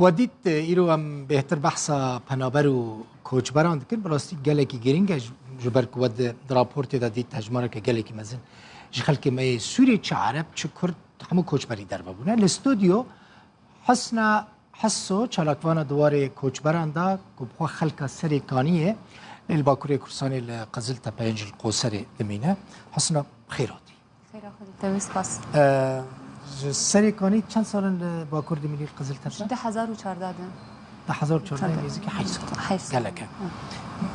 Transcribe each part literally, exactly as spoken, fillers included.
We dît, îro em bêhtir behsa penaber û koçberan dikin. Bi rastî gelekî girîng e, ji, ji ber ku we di, di raportê de dît hejmareke gelekî mezin ji xelkê me yê Sûrî, çi Ereb, çi Kurd, hemû koçberî derve bûne. Li stûdyo Husna Hisso, çalakvana di warê koçberan de, ku bi xwe xelka Serê Kaniyê, lê li Bakurê Kurdistanê li Qiziltepe yên jî li Qoserê dimîne. Husna, xêr hatî. Xêra xwedî te wî, spas. Ji Serê Kanî çend sal in li Bakur dimînî, li Qiziltepe? Ji du hezar û çardeh de. Du hezar û çardeh, nêzîkî heşt sal. Heşt sal. Gelek e. Hı.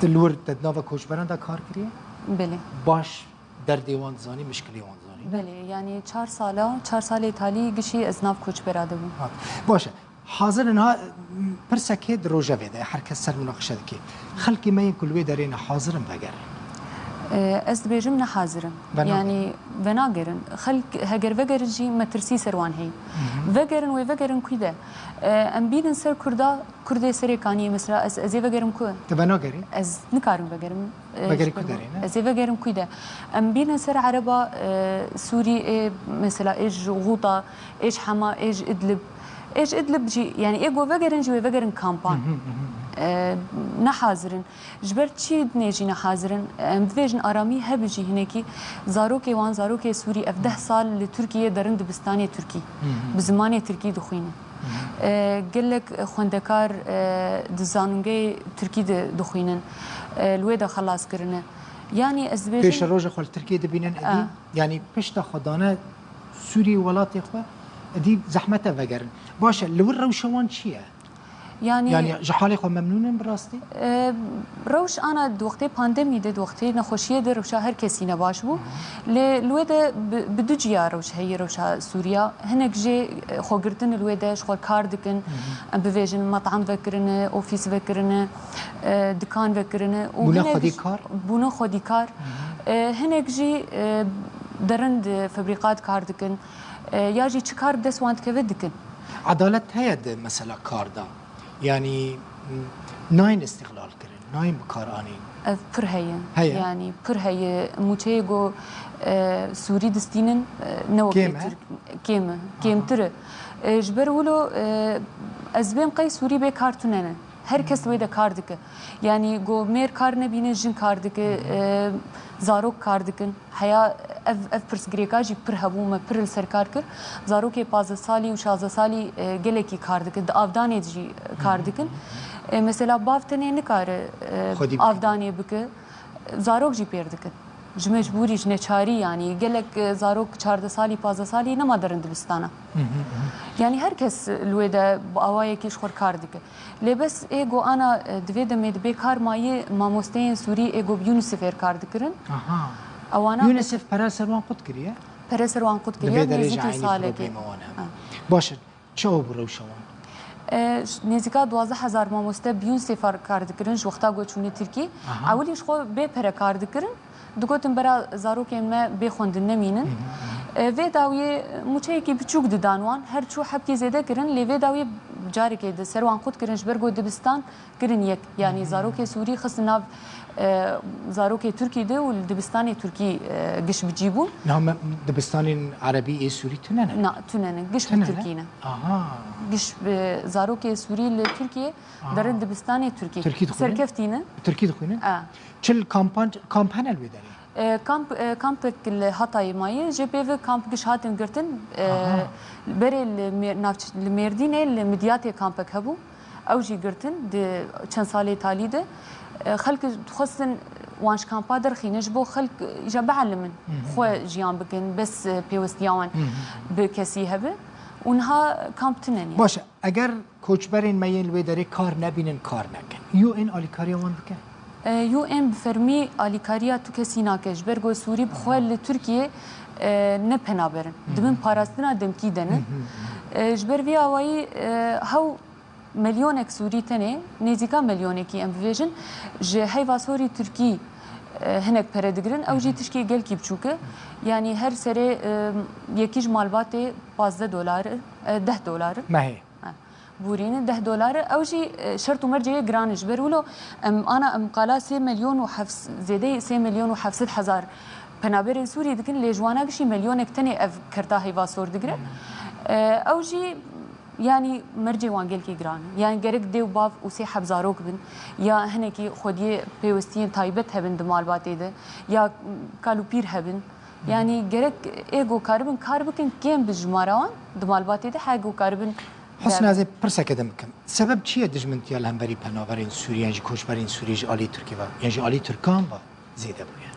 Tu li wir te di nava koçberan de kar kiriye? Belê. Baş derdê wan dizanî, mişkilê wan dizanî. Belê, yanî çar sala, çar salê talî gişî ez nav koçbera de bûm. Ha, baş e. Hazir in ha, pirsekê di rojevê de, her kes ser minaqişe dike. Xelkê me yên ku li wê derê ne hazir in vegerin? E, ez dibêjim ne hazir in. Venagerin. Yanî venagerin. Xelk heger vegerin jî metirsî ser wan heye. Hı hı. Vegerin, wê vegerin kû de? E, em bînin ser Kurda, Kurdê Serê Kaniyê mesela, ez, ez ê vegerim ku? Tu venagerî? Ez nikarim vegerim. E, Vegerî ji ku ber derê, ne? Ez ê vegerim kû de? Em bînin ser Ereba, e, Sûrî, ê mesela ê ji Xûta, ê ji Hema, ê ji Idlib. Ê ji Idlib jî, yanî ê ku vegerin jî wê vegerin kampan. Hı hı, hı hı. E, ne hazir in. Ji ber çi dinê jî ne hazir in? Em dibêjin aramî hebe jî hinekî zarokê wan, zarokê Sûrî ev deh sal li Tirkiyê derin dibistanê Tirkî. Hı hı. Bi zimanê Tirkî dixwînin. Hı hı. E, gelek xwendekar, e, di zanîngehê Tirkî de dixwînin. E, li wê de xelas kirine. Yanî ez dibêjim Pêşeroja xwe li Tirkiyê dibînin êdî? E. Yanî pişta xwe dane Sûrî welatê xwe, êdî zehmet e vegerin. Baş e, li wir rewşa wan çi ye? Yanî Yanî ji halê xwe memnûn in bi rastî? E, rewş ana di wextê pandemî de, di wextê nexweşiyê de rewşa her kesî ne baş bû. Hı hı. Lê li wê de bi, bi du ciya rewş heye, rewşa Sûriya. Hinek jê, e, xwe girtin li wê de ji xwe kar dikin. Hı hı. Em bivêjin metam vekirine, ofîs vekirine, e, dikan vekirine. Û Bûne hinek xwedî jî kar? Bûne xwedî kar. Hı hı. E, hinek jî, e, derin di febrîqat kar dikin. E, ya jî çi kar bi dest wan dikeve dikin. Edalet heye di mesela kar de? Yanî, m, nayên îstixlal kirin, nayên bi kar anîn. Ev pir heye. Heye. Yanî pir heye. Mûçeyê ku, e, Sûrî distînin, e, ne wekî Kêm e? Tirk, kêm e, Aha. kêmtir e. E, ji ber wilo, e, ez bêm qey Sûrî bê kar tune ne. Her kes wê de kar dike. Yanî ku mêr kar nebîne, jin kar dike, e, zarok kar dikin. Heya ev, ev pirsgirêka jî pir hebû, me pir li ser kar kir. Zarokê pazdeh salî û şazdeh salî, e, gelekî kar dikin, di avdanê de jî kar dikin. E, mesela bav tenê nikare, e, Xwedî bike. Avdanê bike, zarok jî pêr dikin. Ji mecbûrî, ji neçarî, yanî gelek, e, zarok çardeh salî, pazdeh salî nema derin dibistana. Hı hı, hı. Yanî her kes li wê de bi awayekî ji xwe kar dike. Lê bes ê ku ana, e, di vê demê di bê kar mayî mamosteyên Sûrî ê ku bi UNICEFê re kar dikirin. Aha. Ewana UNICEF pere ser wan qut kiriye? Pere ser wan qut Di kiriye, vê derê jî nêzîkî eynî salekê. problema wan e. Ha. Baş e, çawa bû rewşa wan? E, ş-, nêzîka duwazdeh hezar mamoste bi UNICEF re kar dikirin ji wexta ku çûne Tirkî. Aha. Ewilî ji xwe bê pere kar dikirin. Digotin bera zarokên me bê xwendin nemînin. Hı hı, hı. E, vê dawiyê mûçeyekî biçûk didan wan, her çû hebkî zêde kirin, lê vê dawiyê carekê di ser wan qut kirin, ji ber ku dibistan kirin yek. Yanî Hı hı. zarokê Sûrî xistin nav, e, zarokê Tirkî de û li dibistanê Tirkî, e, giş bi cî bûn. Niha me dibistanên Erebî ê Sûrî tune ne? Na, tune ne. Giş bi Tune ne? Tirkî ne. Aha. Giş bi zarokê Sûrî li Tirkiyê Aha. derin dibistanê Tirkî. Tirkî dixwînin? Serkeftî ne. Tirkî dixwînin? A. Çil kampan-, kamp hene li wê derê? E, kamp, e, kampek li Hatayê maye, jê pê ve kamp giş hatin girtin. E, Aha. berê li Mêr-, navç-, li Mêrdînê, li Midyatê kampek hebû. Ew jî girtin di çend salê talî de. E, xelk dixwestin wan ji kampa derxîne, ji bo xelk îja bielimin, Hı hı. xwe jiyan bikin, bes, e, pêwestiya wan Hı hı. bi kesî hebe. Û niha kamp tune ne. Baş e, eger koçberên me yên li wê derê kar nebînin, kar nekin, U N alîkariya wan dike? E, U N bi fermî alîkariya tu kesî nake, ji ber ku Sûrî bi xwe li Tirkiyê, e, ne penaber in. Hı hı. Di bin parastina demkî de ne. Hı hı hı. E, ji ber vî awayî, e, hew milyonek Sûrî tenê, nêzîka milyonekî em bivêjin, ji heyva sorî Tirkî, e, hinek pere digirin. Ew jî Hı hı. tişkî gelkî biçûk e. Yanî her serê, e, yekî ji malbatê pazdeh dolar e, e, deh dolar e. Mehê. Ha, borîne deh dolar e. Ew jî, e, şert û mercê yê giran e. Ji ber wilo em ana em qala sê milyon û heft, zêdeyî sê milyon û heft sed hezar penaberên Sûrî dikin, lê ji wana gişî milyonek tenê ev kerta heyva sor digire. Hı. E, ew jî Yanî mercê wan gelkî giran e. Yanî gerek dê û bav û sê heb zarok bin, ya hinekî xwediyê pêwestiyên taybet hebin di malbatê de, ya kal û pîr hebin. Yanî gerek ê ku karibin kar bikin, kêm bi jimara wan di malbatê de, he ku karibin. Husna, ez ê pirseke din bikim. Sebeb çi ye dijmintiya li hemberî penaberên Sûrî yan jî koçberên Sûrî ji alî Tirkî ve yan jî alî Tirkan ve zêde bûye?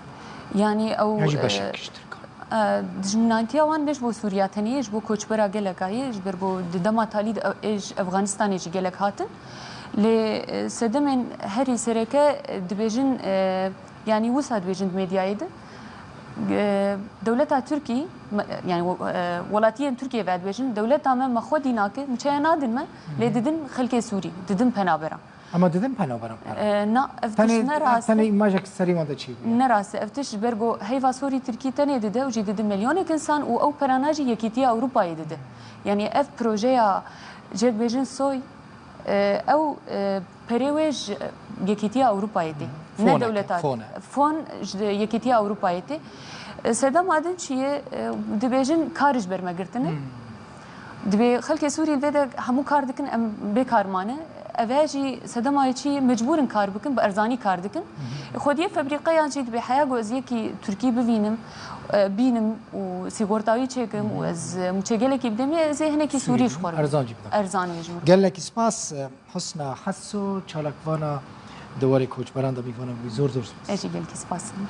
Yanî ew, Yan jî e, beşek ji Tirkan. E, dijminantiya wan ne ji bo Sûriya tenê ye, ji bo koçbera geleka ye, ji ber ku di dema talî de, e, ji Efganistanê jî gelek hatin. Lê, e, sedemên herî sereke, e, dibêjin, e, yanî wisa dibêjin di medyayê de, e, dewleta Tirkî, me, yanî, e, welatiyên Tirkiyê ve dibêjin, dewleta me, me xwedî nake, mûçeya nadin me, lê didin xelkê Sûrî, didin penaberan. Ama didin penaberan para? E, na, ev tişt Tenê, ne rast e. Tenê îmajek serî wan de çêbûye. Ne rast e. Ev tişt ji ber ku heyva sorî Tirkî tenê dide û jî dide milyonek insan û ew perana jî Yekîtiya Ewropayê dide. Yanî ev projeya, jê dibêjin soy, e, ew, e, perê wê ji Yekîtiya Ewropayê tê. Ne Foneke, dewleta. Fon e. Fon ji Yekîtiya Ewropayê tê. E, sedema din çi ye? E, dibêjin kar ji ber me girtine. Divê xelkê Sûrî li vê de hemû kar dikin, em bê kar mane. Ev e jî sedema yê çi, mecbûr in kar bikin, bi erzanî kar dikin. Xwediyê febrîqeyan jî dibê heya ku ez yekî Tirkî bivînim, e, bînim û sîgortayî çêkim û ez, e, mûçegelekî bidemê, ez ê hinekî Sûrî ji xwe re bim. Erzan jî bidim. Erzan wê ji min. Gelekî spas, e, Husna Heso, çalakvana di warê koçberan de mîvana bû. Zor zor spas. Ez jî gelekî spas dikim.